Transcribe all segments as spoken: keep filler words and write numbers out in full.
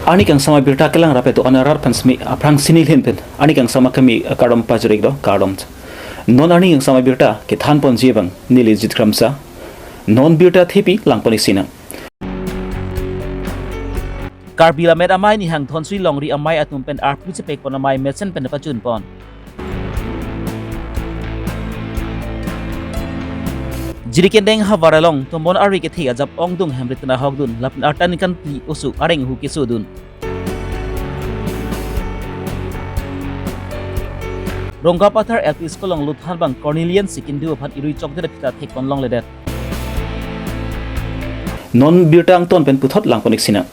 Arni kangsam abirta kelang rap eto anarat aphan simi aphrang sini lhin pen arni kangsam akimi kardom pajir-iklo, kardom. Non arni kangsam abirta kethan ponji abang neli Jit Kramsa. Non birta thepi lang pon-ik sinang. Karbi Lammet Amei Nihang Dhonsri Longri Amei atum pen arpu chepek pon amei mesen pen pachun pon. Jirikindeng havar along tomon arve kethe ajap ongdung hemrit kanahokdun lapen arta ningkan phli oso areng ahu kesodun. Rongkapathar L P School along luthan abang Cornelian Sikindu aphan irui chokdet aphita thek pon longledet. Non birta angton pen puthot lang pon-ik sinang.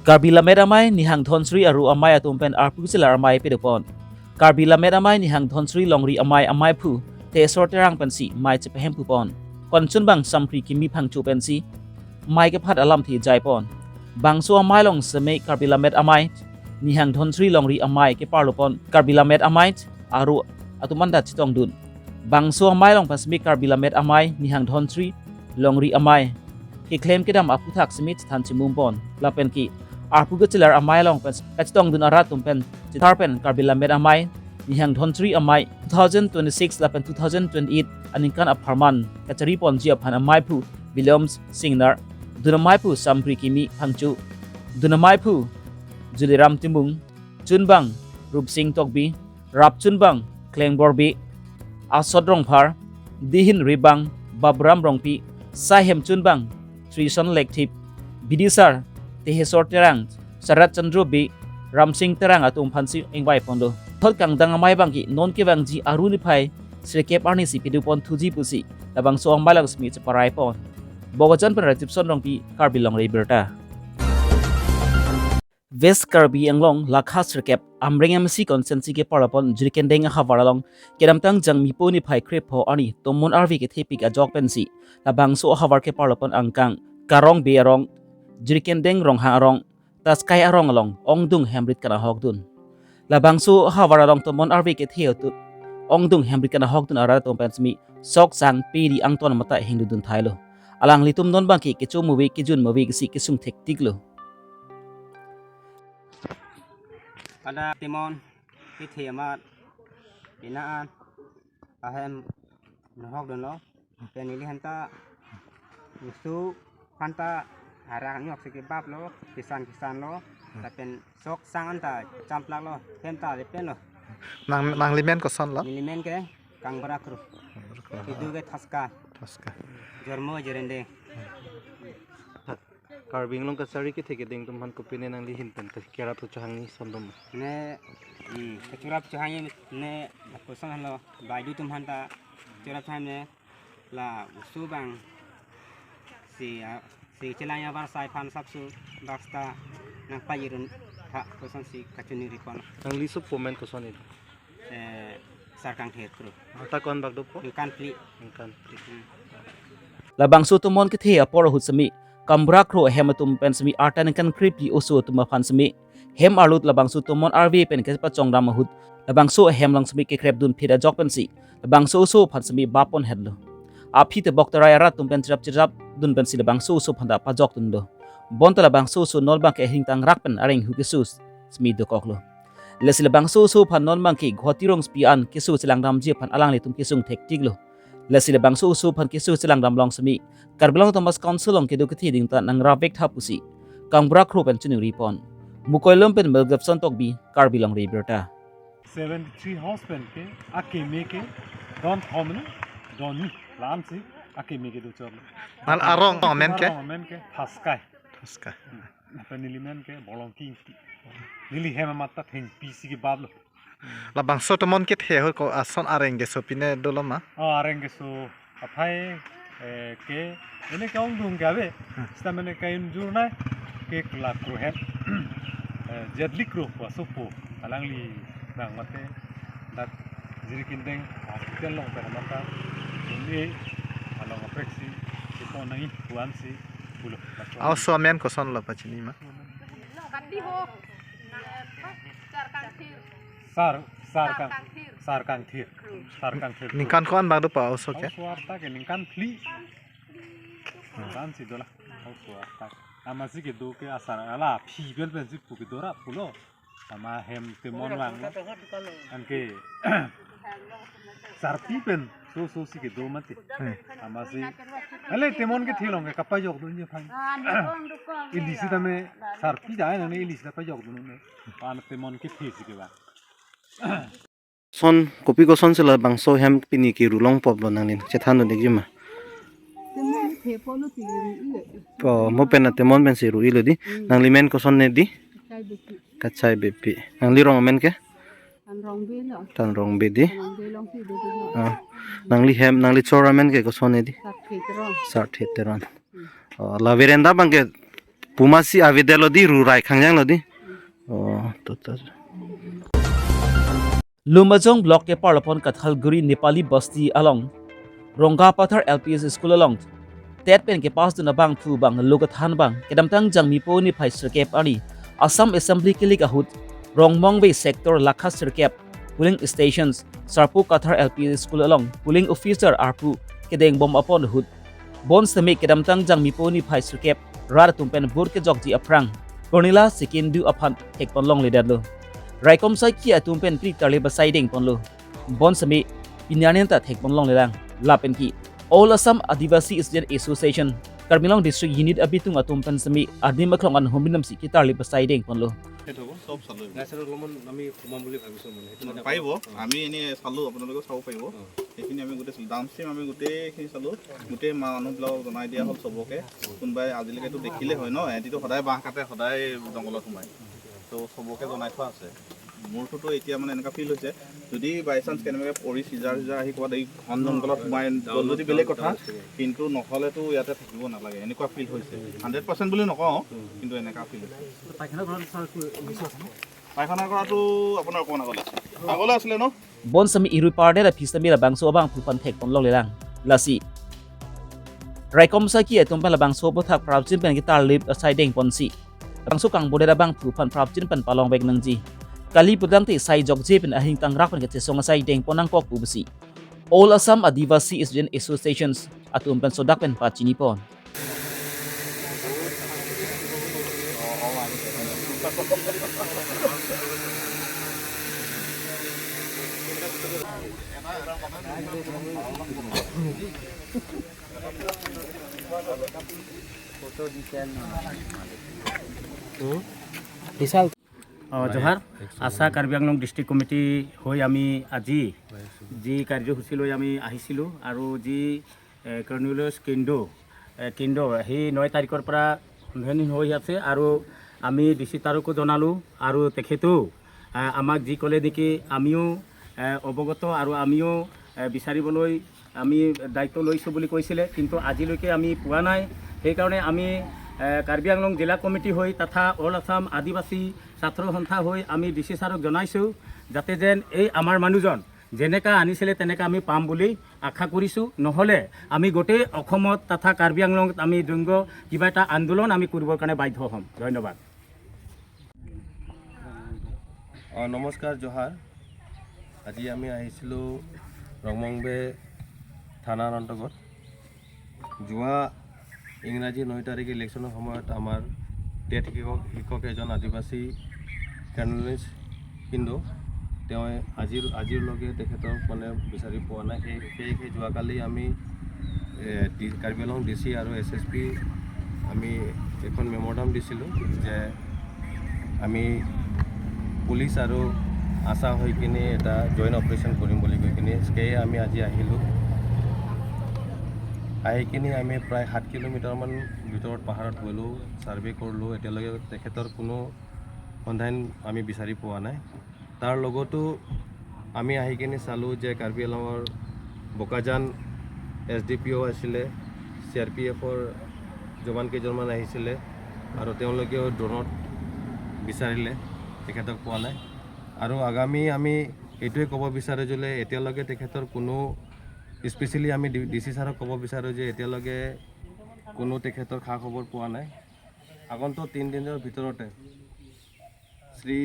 Karbi Lammet Amei Nihang Dhonsri Aru Amei atum pen arpu chelar amei pado pon. Karbi Lammet Amei Nihang Dhonsri Longri Amei ameiphu Thesor Terang pensi mei chepahemphu pon. Konchun abang Sampri Kimi Phangcho pensi mei kephat alamthe jai pon. Bangso amei along seme Karbi Lammet Amei Nihang Dhonsri Longri Amei keparlo pon Karbi Lammet Amei Aru atum anta chetongdun. Bangso amei along pen seme Karbi Lammet Amei Nihang Dhonsri Longri Amei keklem kedam aphuthak seme chethan chimum pon. Lapen ke arpu kechelar amei along pen kachetongdun arat atum pen chethar pen Karbi Lammet Amei Nihang Dhonsri Amei two thousand twenty-six lapen two thousand twenty-eight aningkan apharman kachari ponji aphan ameiphu Williams Singnar, dun ameiphu Sampri Kimi Phangcho, dun ameiphu Juliram Timung, chunbang Rupsing Tokbi, rapchunbang Klengbor Bey, Asot Rongphar, dihin ribang Babram Rongpi, saihem chunbang Trison Lekthip, bidisar Thesor Terang, Sarat Chandro Bey, Ramsing Terang atum aphansi ingvai ponlo. Thot kangdang amei abangke non kevangji Aru niphai sirkep arnisi pado pon thuji pusi labangso amei along seme cheparai pon. Bokajan pen Rajibson Rongpi, Karbi Longri Abirta. West Karbi Anglong lakha sirkep Amreng M C constituency keparlo pon Jirikindeng ahavar along kedamtang Jangmipo niphai krepho arni tomon arve kethepik ajok pensi labangso ahavar keparlo pon angkang Karong Bey arong, Jirikindeng Ronghang arong, Taskai arong along ongdung hemrit kanahokdun. Labangso ahavar along tomon arve kethe atum ongdung hemrit kanahokdun arat atum pen seme sok sang peri angton mata hingdudun thailo. Alanglitum non abangke kecho move kejun move kesi kesung thektiklo. Ada tomon kethe amat pini an ahem nahokdunlo. Pen neli aphanta usu aphanta arak nyok si kebaplo, kisan kisanlo. Lapen sok sang anta champlaklo, hem ta le penlo. Nang, nangli men kosonlo? Neli men ke Kangbra Kro. Kangbra Kro. Kedo ke Thaska. Thaska. Jormo Jirikindeng. Karbi Anglong kachari kethe keding atum aphan kopine nangli ahin pen kerap chohangji ason doma? Ne, hmm, kachorap chohangji ne koson henlo, baidu atum aphanta chorap chohang ne la usu abang si, ah, si chelang abar sai aphan sapsu basta nangpajirun tha kosonsi kachini-ri pon. Nangli sopo men koson ilo? Eh, Sar Kangthir Kro. Arta ko-an bak dopo? Ningkan phli. Ningkan phli. Hmm. Labangso tomon kethe apor ahut seme Kangbra Kro ahem atum pen seme arta ningkan krephli oso atum aphan seme hem arlut labangso tomon arve pen kepachongdam ahut labangso ahem along seme kekrepdun phit ajok pensi labangso oso aphan seme bap pon hetlo. Aphi tebok terai arat atum pen cherap cherapdun pensi labangso oso aphanta pajokdunlo. Bonta labangso oso non abangke ahingtang rak pen areng ahu keso seme dokoklo. Lasi labangso oso aphan non abangke Guwahati rongsopi an keso chelangdamji aphan alanglitum kesung thektiklo. Lasi labangso oso aphan keso chelangdam along seme Karbi Anglong Autonomous Council along kedo kethe ading ta nangrap vek tha pusi Kangbra Kro pen chiningri pon. Mukoilom pen Mel Gibson Tokbi, Karbi Longri Abirta. Seventy-three house pen ke akeme ke don thom ne, don ni, la-ansi akeme kedo chor. Mal arong amen ke? Arong amen ke Thaskai. Thaskai. Hmm. Lapen neli men ke Bolongki Ingti. Neli hem amat ta thengpi si kebaplo. Labangso tomon kethe ahut ko ason areng keso pine dolo ma? Oh, areng keso aphai, eh, ke, ene ke ongdung ke ave. Hmm. Sita mene ke injur nai ke kelak kro het. Eh, Jetli Kro pu asopo. Alangli nang mate dak Jirikindeng hospital along pen mata. Ini along apreksi. Iko nang ih puan si pulo. Aso amen kosonlo pachini ma? Sar, Sar Kang, Sar Kangthir. Sar Kangthir. Ningkan ko-an bak dopo aso ke? Aso arta ke ningkan phli. Ningkan si dola. Aso arta. Amatsi kedo ke asar ala phi pen pensi pu kedo ra pulo. Ama hem temon vang. Anke sarpi pen so so si kedo mati. Hmm. Amatsi. Ale temon kethe along ke kapajok dun je phang. Ili sitame sarpi jai nang ili sita pajok dun ne. Pan temon kethe si ke ba. Son, kopi koson si labangso hem pini keru longpo lo nangli chethan dun ikji ma? Temon kethe pulo ti ru ile. Oh, mo pen na temon pensi ru ile di. Hmm. Nangli men koson ne di? Kachai Beypi. Kachai Beypi. Nangli rong amen ke? Tan Rongbe lo. Tan Rongbe di. Tan Rongbe along si do lo. Ah. Nangli hem, nangli chor amen ke koson ne di? Sarthe Teron. Sarthe Teron. Hmm. Oh, la veranda abang ke pu amatsi avedetlo di, ru rai khangjanglo di. Oh, to to. Lumbajong Block keparlo pon Kathalguri Nepali Basti along Rongga Pathar L P S School along TET pen kepass dun abangphu abang lo kethan abang kedamtang Jangmipo niphai sirkep arni Assam Assembly kilik ahut Rongmongve Sector Lakha sirkep polling stations Sarpo Kathar L P S School along polling officer arpu kedeng bom apon ahut bonsitame kedamtang Jangmipo niphai sirkep rat atum pen vote kejokji aphrang Cornelia Sikindu aphan thekpon longledetlo. Raikom saikhi atum pen kri tarlip asai dengponlo. Bonsitame pini arni ta thekpon longlelang. Lapen ke All Assam Adivasi Student Association Karbi Anglong District Unit abitung atum pen sitame adim aklong an hom binam si ketarlip asai dengponlo. সেইটো হ'ব, চব চালোঁ এইবিলাক। নাই, ছাৰ, অলপমান আমি সোমাম বুলি ভাবিছোঁ মানে, সেইটো মানে পাৰিব, আমি এনেই চালোঁ, আপোনালোকেও চাব পাৰিব। অ। সেইখিনি আমি গোটেই চালোঁ। ডাউনষ্ট্ৰীম আমি গোটেইখিনি চালোঁ, গোটেই মানুহবিলাকক জনাই দিয়া হ'ল চবকে। কোনোবাই আজিলৈকেতো দেখিলে হয় ন, এহেঁতিতো সদায় বাঁহ কাটে, সদায় জংঘলত সোমায়। তো চবকে জনাই থোৱা আছে। মোৰটোতো এতিয়া মানে এনেকুৱা ফিল হৈছে, যদি বাই চান্স কেনেবাকৈ পৰি চিজাৰ চিজাৰ আহি ক'ৰবাত এই ঘন জংঘলত সোমাই গ'ল যদি বেলেগ কথা, কিন্তু নহ'লেতো ইয়াতে থাকিব নালাগে, এনেকুৱা ফিল হৈছে। হাণ্ড্ৰেড পাৰ্চেণ্ট বুলি নকওঁ, কিন্তু এনেকুৱা ফিল হৈছে। পায়খানা ঘৰত ছাৰ কি মিছ আছে ন? পায়খানা ঘৰটো আপোনাৰ অকণমান আগলৈ আছে। আগলৈ আছিলে ন? Bonsitame irui pardet aphi sitame labangso abangphu aphan thekpon longlelang. Lasi raikom saikhi atum pen labangso aputhak prapjin pen ketarlip asai dengponsi labangso kangbodet abangphu aphan prapjin pen palongvek nangji. Kali putangte sai jokje pen ahing tangrak pen kachesong asai dengpon nangkok pu pusi All Assam Adivasi Student Associations atum pen sodak pen pachinipon. হুম? বিশাল। অ, হয়, জোহাৰ। একচুৱেলি আছা কাৰ্বি Anglong district committee হৈ আমি আজি হয়, একচুৱেলি। যি কাৰ্যসূচী লৈ আমি আহিছিলোঁ আৰু যি, এ, কৰ্ণিলিয়াছ কিন্দো, এ, কিন্দো সেই ন তাৰিখৰ পৰা সন্ধানহীন হৈ আছে আৰু আমি ডি চি ছাৰকো জনালোঁ আৰু তেখেতেও, এ, আমাক যি ক'লে নেকি আমিও, এ, অৱগত আৰু আমিও, এ, বিচাৰিবলৈ আমি দায়িত্ব লৈছোঁ বুলি কৈছিলে, কিন্তু আজিলৈকে আমি পোৱা নাই। সেইকাৰণে আমি, এ, কাৰ্বি আংলং জিলা কমিটি হৈ তথা অল আছাম আদিবাসী ছাত্ৰ সন্থা হৈ আমি ডি চি ছাৰক জনাইছোঁ যাতে যেন এই আমাৰ মানুহজন যেনেকা আনিছিলে তেনেকা আমি পাম বুলি আশা কৰিছোঁ, নহ'লে আমি গোটেই অসমত তথা কাৰ্বি আংলঙত আমি ডুংগ কিবা এটা আন্দোলন আমি কৰিবৰ কাৰণে বাধ্য হ'ম। ধন্যবাদ। অ, নমস্কাৰ, জোহাৰ। আজি আমি আহিছিলোঁ ৰংমংবে থানাৰ অন্তৰ্গত। যোৱা ইংৰাজী ন তাৰিখ ইলেকশ্যনৰ সময়ত আমাৰ টেট শিক্ষক, শিক্ষক এজন আদিবাসী কৰ্ণিলিয়াছ কিন্দো, তেওঁ আজিৰ, আজিলৈকে তেখেতক মানে বিচাৰি পোৱা নাই। সেই, সেয়েহে যোৱাকালি আমি, এ, ডি-, কাৰ্বি আংলং ডি চি আৰু এছ এছ পি আমি এখন মেমৰেণ্ডাম দিছিলোঁ যে আমি পুলিচ আৰু আছা হৈ কিনে এটা জইণ্ট অপাৰেশ্যন কৰিম বুলি কৈ কিনে। সেয়ে আমি আজি আহিলোঁ। আহি কিনে আমি প্ৰায় সাত কিলোমিটাৰমান ভিতৰত পাহাৰত গ'লোঁ, ছাৰ্ভে কৰিলোঁ। এতিয়ালৈকে তেখেতৰ কোনো সন্ধান আমি বিচাৰি পোৱা নাই। তাৰ লগতো আমি আহি কিনে চালোঁ যে কাৰ্বি আংলঙৰ বোকাজান এছ ডি পি অ' আছিলে, চি আৰ পি এফৰ জৱান কেইজনমান আহিছিলে আৰু তেওঁলোকেও ড্ৰোনত বিচাৰিলে, তেখেতক পোৱা নাই। আৰু আগামী আমি এইটোৱে ক'ব বিচাৰোঁ যে এতিয়ালৈকে তেখেতৰ কোনো, স্পেচিয়েলি আমি ডি, ডি চি ছাৰক ক'ব বিচাৰোঁ যে এতিয়ালৈকে কোনো তেখেতৰ খা খবৰ পোৱা নাই। আগন্তুক তিনিদিনৰ ভিতৰতে শ্ৰী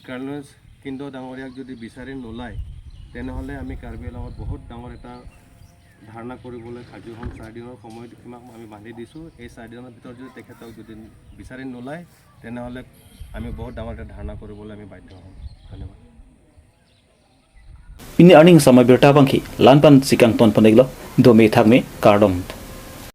কৰ্ণিলিয়াছ কিন্দো ডাঙৰীয়াক যদি বিচাৰি নোলায়, তেনেহ'লে আমি কাৰ্বি আংলঙত বহুত ডাঙৰ এটা ধাৰণা কৰিবলৈ কাৰ্যসূচী চাৰিদিনৰ সময় সীমা আমি বান্ধি দিছোঁ। এই চাৰিদিনৰ ভিতৰত যদি তেখেতক যদি বিচাৰি নোলায়, তেনেহ'লে আমি বহুত ডাঙৰ এটা ধাৰণা কৰিবলৈ আমি বাধ্য হ'ম। ধন্যবাদ। Pini arni samai birta abangke la-an pen si kangton pon-iklo, dome thakme, kardom.